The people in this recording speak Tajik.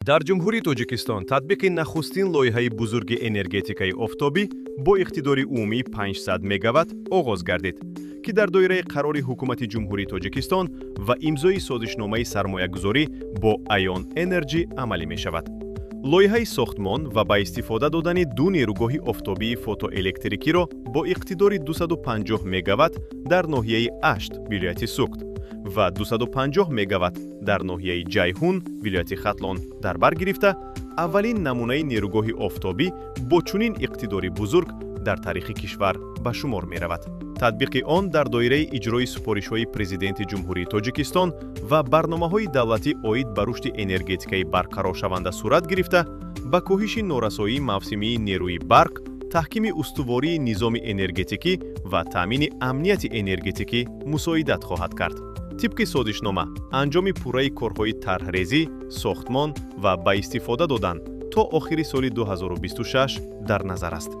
Дар Ҷумҳурии Тоҷикистон татбиқи нахустин лоиҳаи бузурги энергетикаи офтобӣ бо иқтидори умумии 500 мегаватт оғоз гардид, ки дар доираи қарори Ҳукумати Ҷумҳурии Тоҷикистон ва имзои созишномаи сармоягузорӣ бо Айон Энерҷи амалӣ мешавад. Лоиҳаи сохтмон ва ба истифода додани ду нерӯгоҳи офтобии фотоэлектрикиро бо иқтидори 250 мегаватт дар ноҳияи Ашт, вилояти Суғд, ва 250 мегаватт дар ноҳияи Ҷайҳун, вилояти Хатлон дар бар гирифта, аввалин намунаи нерӯгоҳи офтобӣ бо чунин иқтидори бузург дар таърихи кишвар ба шумор меравад. Татбиқи он дар доираи иҷрои супоришҳои Президенти Ҷумҳурии Тоҷикистон ва барномаҳои давлатӣ оид ба рушди энергетикаи барқароршаванда сурат гирифта, ба коҳиши норасоии мавсимии нерӯи барқ, таҳкими устувории низоми энергетикӣ ва таъмини амнияти энергетикӣ мусоидат хоҳад кард. Тибқи созишнома, анҷоми пурраи корҳои тарҳрезӣ, сохтмон ва ба истифода додан то охири соли 2026 дар назар аст.